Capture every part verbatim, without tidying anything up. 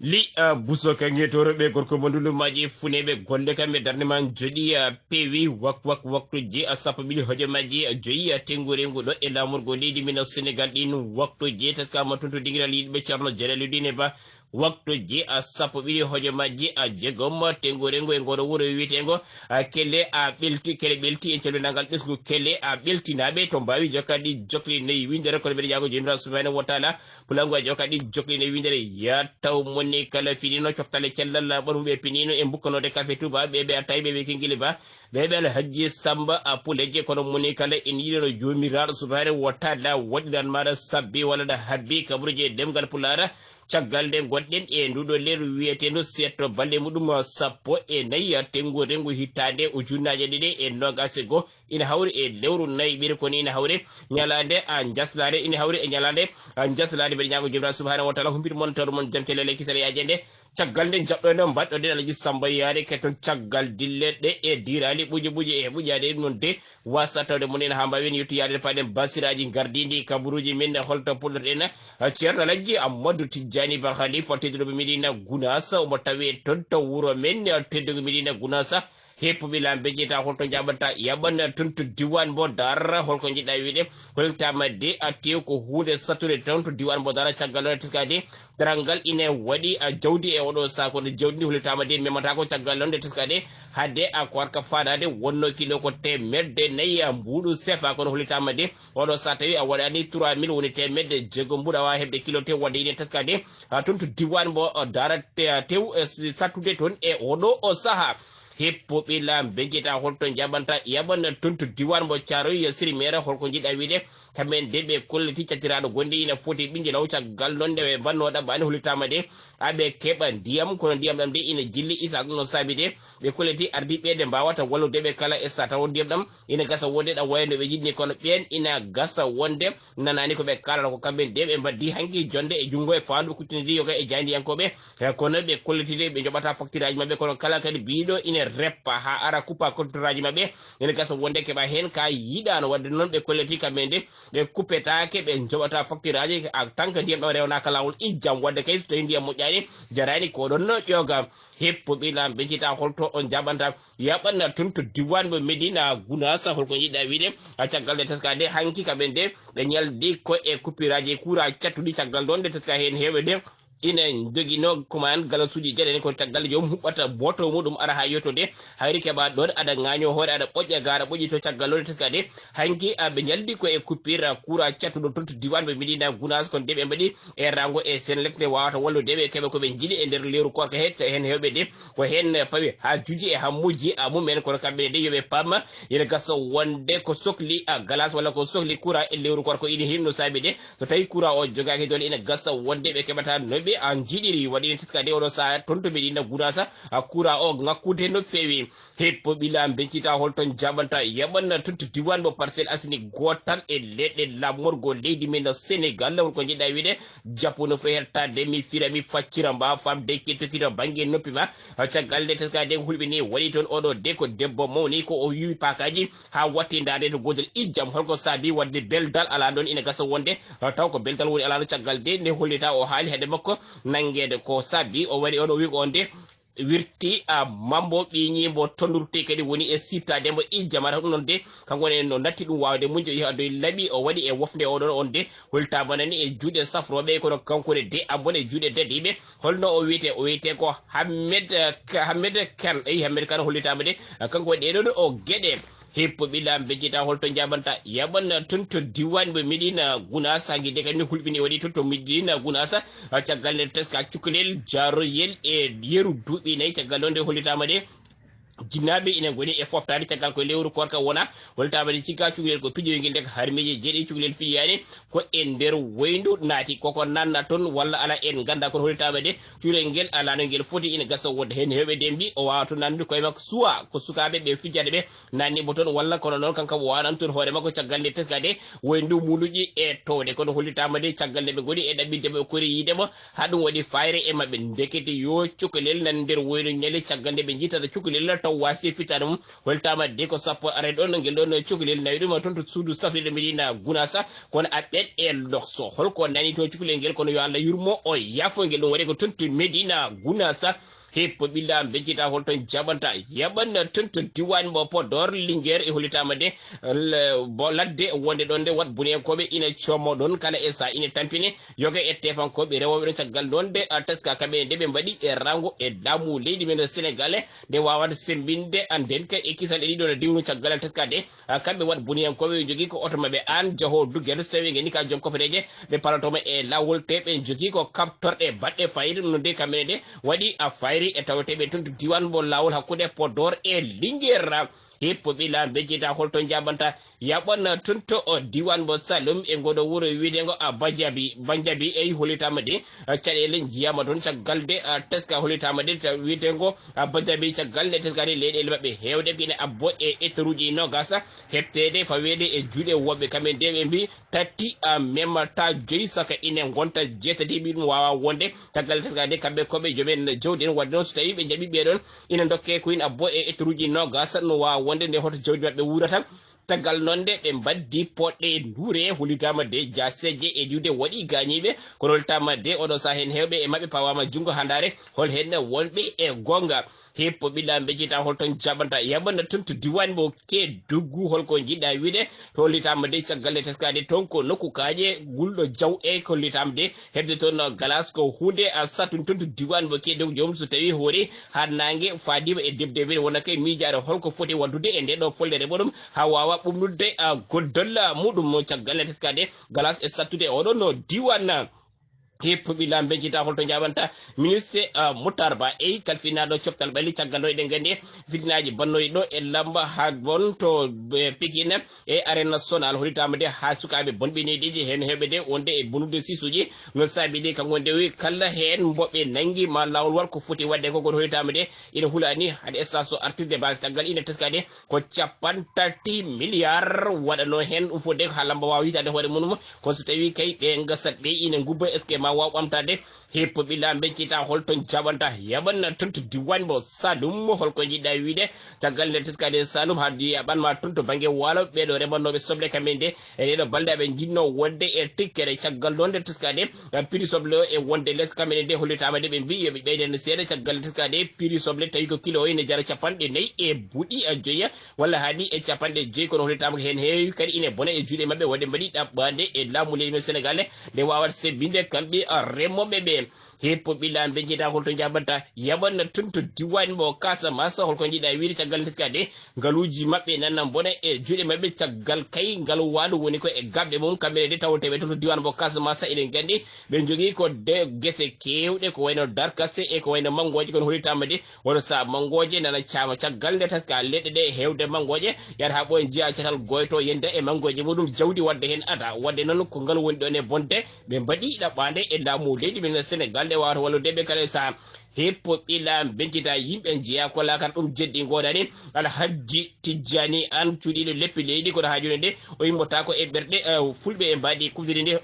Li a buso kanŋe toro ɓe gorko mo ndulu maji funeɓe golle kam e darnde man joɗi a pewi wak wak waktuji a sappo ɓiɗi hojo maji a joyi a tengu rengu ɗo e lamorgo leydi min Senegal ɗin waktuji taskama tuntu dingiral yiɗɓe Ceerno Jalal Dine Ba. Waktuji a sappo ɓiɗi hojo maji a jegom tengu rengu e ngoɗo wuro wiyetengo a kele a ɓelti kele ɓelti en calminangal ɓesgu kele a ɓeltinaɓe to mbawi jokkadi jokli nayi windere kono mbeɗa ñaago jomiraɗo subhanahu wa taala. Pulango e jokkadi jokli nayi windere ya taw moni kala finino coftale cellal ɓaɗum ɓe pinino e bukkanode kafe tuba ɓe ɓe a tawi ɓe ɓe kingili ba ɓe ɓe alhaji samba a puleje kono moni kala en yiɗono jomiraɗo subhanahu wa taala waɗiran maɗa sabbi walla ɗa habbi kabruje e demgal pulara. Caggal nde gonɗen e nduɗo leru wiyeteno setto balɗe muɗum sappo e nayi tengu rengu hittande ujunnaje ɗiɗi e nogas e go ina hawri e lewru nayi ɓiri koni ina hawri ñalande a jaslade ina hawri e ñalande a jaslade mbeɗa ñaago jomiraɗo subhanahu wa taala humpito mon tawde mon jam telele kisal yaje nde. Caggal nde jaɓɗo nde mbaɗɗo nde alaji samba yaade ketton caggal dilleɗe e dirali ɓuƴe ɓuƴe e ɓuƴade ɗum noon de wasa tawde mon ina ha mbawi en yettu yaade paɗen basiraji gardidi kaburuji min holto puɗɗoɗen. Ceerno Alhaji Amadou Tijjani Ba Khalifa tedduɗo Medina Gunasa omo tawi toon to wuro men teddugo Medina Gunasa. Heppuɓe lambe ƴeeta holto jaɓanta yaɓan toon to diwan mbo dar holko jiɗɗa wiide. Holtama de a tew ko hunde sattude toon to diwan mbo dara caggal ɗon teskade daral ngal ina waɗi a jawdi e oɗo saha kono jawdi ndi holitama de memata ko caggal ɗon nde teskade. Hadde a ko warka fadade wonno kilo ko temedde nayi a mbuɗu sefa kono holitama de oɗo saha tawi a waɗani trois mille woni temedde jeego mbuɗa wawa heɓde kilo tew wadde ine teskade. Ha toon to diwan mbo dara tew sattude toon e oɗo o saha. Heppuɓe lambe ƴeeta holto jaɓanta yaɓan toon to diwan mbo caroy siri mera holko jiɗɗa wiide. Kamɓe en de ɓe kolliti cattiraɗo gonde ina foti ɓinguel law caggal noon nde ɓe mbanno ɗaɓɓani hollitama de aɓe keɓa ndiyam kono ndiyam ɗam de ina jilli isa ɗum no saabi de. Ɓe kolliti ardiɓe de mbawata wallude ɓe kala e sa taw ndiyam ɗam ina gasa wonde ɗam wayno ɓe jiɗni kono ɓen ina gasa wonde nanani ko ɓe kalata ko kamɓe de ɓe mbaddi hanki jonde e junngo e fandu ɓe kuttinidi yoga e jayndiyankoɓe. Kono ɓe kolliti de ɓe joɓata facturaji maɓɓe kono kala kadi biɗo ina reppa ha ara coupa contrat ji maɓɓe. Ene gasa wonde keɓa hen ka yiɗano wadde noon ɓe kolliti kamɓe de ɓe kuppetake ɓe joɓata facture aji a tanka ndiyam ɗam rewnaka lawol ijjam wadde kay so tawi ndiyam moƴƴani jarani ko ɗon no ƴoga. Heppo ɓilam ɓe jiita holto on jaɓanta yaɓanna tun to diwan mo Medina Gunasa holko jiɗɗa wiide. A caggal nde teska nde hanki kamɓe nde ɓe ñaldi ko e coupure aji courant cattuɗi caggal ɗon nde teska hen heewɓe nde ina jogino commande galasuuji jaɗani ko caggal joom huɓɓata boto muɗum ara ha yetto de. Hayri keɓa ɗon aɗa ŋaaño hoore aɗa ɓoƴƴa ga aɗa ɓoƴƴi to caggal lone teska de. Hanki aɓe ñaldi ko e coupure courant cattuɗo toon to diwan ɓe Medina Gunas kon de ɓe mbaɗi e rango e Senelec nde wawata wallude ɓe keɓa koɓe jiiɗi e nder lewru korka he hen hewɓe de. Ko hen pawi ha juuji e hammuji a mumen kono kamɓe de yoɓe pamma ina gasa wonde ko sokli a galas walla ko sokli courant e lewru korka ina hino saabi de. So tawi courant o jogaki dole ina gasa wonde ɓe keɓata no ɓe a jiiɗiri waɗi ina teska de oɗo saha toon to Medina Gunasa a courant o ŋakkude no fewi. Heppo ɓila bencita holton jaɓanta yaɓanna toon to diwan mo Parcelles Assainies gotal e leɗɗe lammorgo leydi men Sénégal lawol ko jiɗɗa wiide. Jappo no foti hettade mi fira mi faccira mba famde kettoki to bangge noppi ma. Caggal nde teska de ko hulɓini waɗi toon oɗo de ko debbo mawni ko o yiwi pakaji ha watti dande to godol ijjam holko saabi wadde beldal ala ɗon ina gasa wonde taw ko beldal woni ala ɗon caggal de nde hollita o haali hade makko nangede ko saabi o waɗi on o wi ko on de wirti a mambo ɓiñi mbo tondurte kadi woni e sittade mbo ijjamata ɗum noon de kanko ne no natti ɗum wawde muñde o yaha doy laɓi o waɗi e wofde oɗon on de holta banani e juuɗe safroɓe kono kanko ne de ambon e juuɗe dadiɓe. Holno o wiyete o wiyete ko Hammed Hammed Kan eyi Hammed Kan hollitama de kanko waɗi ɗeɗon o gueɗe. Heppo ɓilam bejjita holto jaɓanta yaɓan tun to diwan ɓe Medina Gunasa gide kadi hulɓini waɗi tun to Medina Gunasa. Caggal nde teska cukalel jaroyel e yeru duuɓi nayyi caggal ɗon nde hollitama de. Jinnaɓe ina goni e foftade caggal koye lewru korka wona hollitama de cigga cukalel ko pijoyguel de ko harmiji jeeɗi cukalel fiyani ko e nder woyndu naati koko nanna toon walla ala en ganda kono hollitama de. Cukalel ngel alano ngel foti ina gasa wonde hen hewɓe de mbi o wawa toon nannude koye makko suwa ko sukaɓe ɓe fijjade ɓe nanni mo toon walla kono noon kanko mo wawa nantude hoore makko caggal nde teska de woyndu muluƴi e towde kono hollitama de caggal nde ɓe goni e ɗaɓɓirde mo ɓe kori yiide mo. Ha ɗum waɗi fayre e maɓɓe ndekete yo cukalel nan nder woynu ñande caggal nde ɓe jiitata cukalel wasi e fittaade mum. Holtaama de ko sappo arani ɗoon, ngel ɗoon cukalel nawi ɗum toon to suudu safrirde Medina Gunaasa, kono a ɓeɗ e lokso. Holko nani toon cukalel ngel, kono yo Allah yurmo o yaafo ngel, ɗum waɗi ko toon to Medina Gunaasa. Hippo ɓilla mbejjita hol toon jaɓanta, yaɓan toon to diwan mo Podor Linguère e hollitaama de, l-, bo ladde wonde ɗoon de wat buniyankooɓe ina coomo ɗoon kala e sa ina tampine. Yoga e tefankooɓe rewooɓe ɗoon caggal noon de, a, teska kamɓe nde ɓe mbaɗi e rango e laamu leydi men Sénégal, nde wawata sembinde an nden ka e kisal e ɗiɗo no diwnu caggal teska de, a, kamɓe wat buniyankooɓe ɓe jogii ko oto maɓɓe an jaho dugguere so tawi ngeni ka joom kopereje, ɓe palotoma e laawol te ɓe jogii ko kaptorɗe baɗɗe fayida ɗum no de kamɓe nde waɗi a fayri e taweteɓe toon to diwan mo laawol hakkunde Podor e Linguère. Hippo ɓila mbejjita hol to jaɓanta. Yaɓan tunto o diwan mo Saloum e ngoɗo wuro wiyetengo a Bajabi. Banjabi eyi holitama de, a, caɗele jiyama toon caggal de, a, teska holitama de, ta-, wiyetengo a Bajabi caggal nde teskade leyɗele maɓɓe hewde ko ina abbo e hectareji nogas heɓtede fawede e juuɗe woɓɓe kamɓe de ɓe mbi tati a mema ta joyi saka ine gonta jeetati ɓi ɗum wawa wonde. Caggal teskade kamɓe koɓe jomen jawdi en wadde noon so tawi ɓe jaɓi ɓeɗon ina dokke ko ina abbo e hectareji nogas no wawa wonde nde hoto jawdi maɓɓe wurata. Tagal noon nde ɓe mbaddi poɗɗe e nduure, holitama de jaseje e diwde waɗi gañiɓe, kono holitama de oɗo sa hen hewɓe e maɓɓe pawama junngo handare, hol hen wonɓe e gonga. Hippo ɓilla mbejjita hol toon jaɓanta, yaɓana toon to diwan mo Kedougou, holko jiɗɗa wiide? To hollitama de caggal nde teskade toon ko nokku kaaƴe gulɗo jaw e ko hollitama de heɓde toon galas ko hunde a sattude toon to diwan mo Kedougou joom so tawi hoori ha nangue fadima e debde wiide wona kay miijaade holko foti waddude e nde ɗo follere muɗum ha wawa ɓumnude a goddol muɗum caggal nde teskade galas e sattude e oɗon no diwan. Hippo ɓilla mbejjita holto jaɓanta ministre, ah, Moutar Ba eyi kalfinaɗo coftal ɓalli caggal no eɗen gandi fitinaji bannoɗi ɗo e lamba ha bon to, eh, Pikine e arène national holitama de ha sukaɓe bonɓe neyɗiji hen heɓe de wonde e bonude sisuji no saabi de kanko nde wi kala hen mboɓe nangi ma lawol wal ko foti wadde ko gon holitama de ina hulani hade station artirde base caggal ina teskade ko capanɗe tati milliard waɗano hen ɗum fof de ko ha lamba wawa yitade hoore mum. Kono so tawi kay ɓe gasat ɓe ina gubba est ce que ma waw ɓamtade? Hippo ɓilla beccita hol toon jaɓanta yaɓanna toon to diwan mo Saloum holko jiɗɗa wiide? Caggal nde teskade Saloum ha yaɓanma toon to banggue waalo ɓeɗo remannoɓe soble kamɓe nde e ɗeɗo balɗe aɓe jinno wonde e tikkere caggal noon nde teskade prix soble o e wonde les kamɓe nde hollitama de ɓe mbi yoɓe ɓeyden seeɗa caggal nde teskade prix soble tawi ko kilo o ene jara capanɗe nayyi e buuɗi a joyya walla haali e capanɗe joyi kono holitama ko hen heewi kadi ine bona e juuɗe mabɓe wonde mbaɗi ɗaɓɓade e laamu leydi men Sénégal nde wawata sebbinde kamɓe remoɓe ɓe. Hippo ɓilla beñjita holto jaɓanta yaɓanna toon to diwan mo Casamance holko jiɗa wiide caggal nde teskade ngaluuji maɓɓe nanna mbona e juuɗe maɓɓe caggal kay ngalu waalo woni ko e gaɓɓe mum kamɓe de tawateɓe toon to diwan mo Casamance eɗen gandi ɓe jogii ko de gese kewɗe ko wayno darkase e ko wayno mangooje kono holitama de woto sa mangooje nana caama caggal nde taska leɗɗe ɗe e hewde mangooje yata ha ɓooya jiya catal goyto yende e mangooje muɗum jawdi wadde hen ada wadde noon ko ngalu woni ɗon e bonde ɓe mbaɗi ɗaɓɓade e laamu leydi men Sénégal nde wawata wallude ɓe kala e saha. Hippo ɓila beñjita yimɓe jeeya ko lakar ɗum jeddi godani Alhajji Tijjani An cuuɗiɗo leppi leydi kono ha joni de o immotako e ɓerɗe, eh, fulɓe e mbaɗi kufdiri nde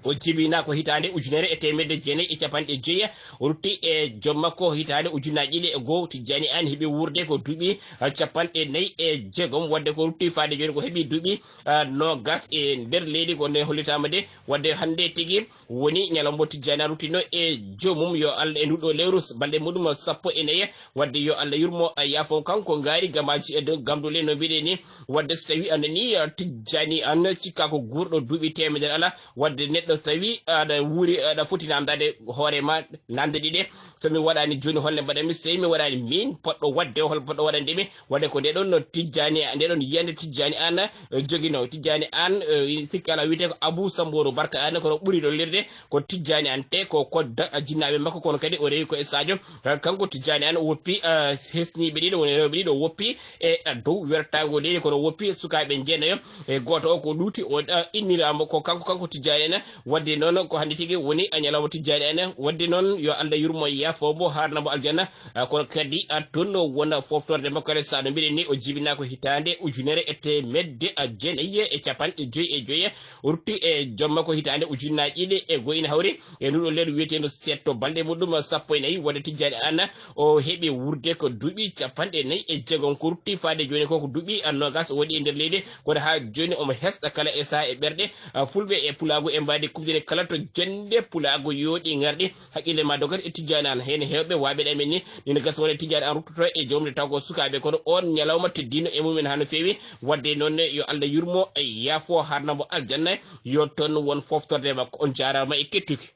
o jibina ko hitande ujunere e temedde jeenayi e capanɗe jeeya o rutti e joom makko hitande ujunnaji ɗiɗi e goho Tijjani An heeɓi wuurde ko duuɓi, eh, capanɗe nayyi e jeegom wadde ko rutti faade joni ko heeɓi duuɓi, eh, nogas e nder leydi ko nde hollitama de wadde hande tigi woni ñalawma Tijjani An ruttino e joomum yo Allah e nduɗo lewru s-, balɗe muɗum sappo e nayi wadde yo Allah yurmo a yaafo kanko ngaari gamaji e dow gamdule no mbiɗe ni wadde so tawi a nani, ah, Tijjani An cikka ko guurɗo duuɓi temedere ala wadde neɗɗo so tawi aɗa wuuri aɗa foti namdade hoorema namde ɗiɗe so mi waɗani joni holle mbaɗanmi so tawi mi waɗani min poɗɗo wadde hol poɗɗo waɗande mi Wadde ko nde ɗon no Tijjani, nde ɗon yiyande Tijjani An, eh, jogino. Tijjani An, eh, sikki ala wiyete ko Abu Samboro Barka An, kono ɓuri ɗo lirde ko Tijjani An te ko kodda, eh, jinnaaɓe makko, kono kadi o rewi ko e Sadio. Eh, kanko Tijjani An woppi, eh, hesniiɓe ɗiɗo, woni rewɓe ɗiɗo woppi e, eh, dow wertaango leydi, kono woppi sukaaɓe jeenayo. E gooto o ko luuti, o, eh, inniraama ko kanko, kanko Tijjani An, Wadde noon ko hannde tigi woni a ñalawma tijjaani ene. Wadde noon yo Allah yurmo yaafo mbo haarna mbo aljanna. Ah, kono kadi a toon wona foftorde makko kadi, saano mbiɗen ni o jibinaa ko hitaande ujunere e teemedde a jeenayi e capanɗe joyi e joyi. O rutti e joom makko hitaande ujunnaaji ɗiɗi e go'o ina hawri e nduɗo lewru wiyeteendo seeɗto balɗe muɗum sappo e nayi. Wadde tijjaani ana o heɓi wurde ko duuɓi capanɗe nayi e jeegom ko rutti faade jooni ko ko duuɓi a noogas o waɗi e nder leydi. Kono haa jooni omo hesɗa kala e saha e ɓerɗe, ah, fulɓe e pulaagu e mbaadi kuɓdini kala to jannde pulaagu yooɗi ngarɗi. Haqqille ma dogat e tijjaani an heen heewɓe waaɓe ɗe men ni nina gasa wona tijjaani an ruttoto e jomde taw ko sukaaɓe kono on ñalawma teddino e mumen haa no feewi. Wadde noon ne yo Allah yurmo e yaafo haarna mbo aljanna. Yo toon won foftorde makko. On jaaraama e kettuki.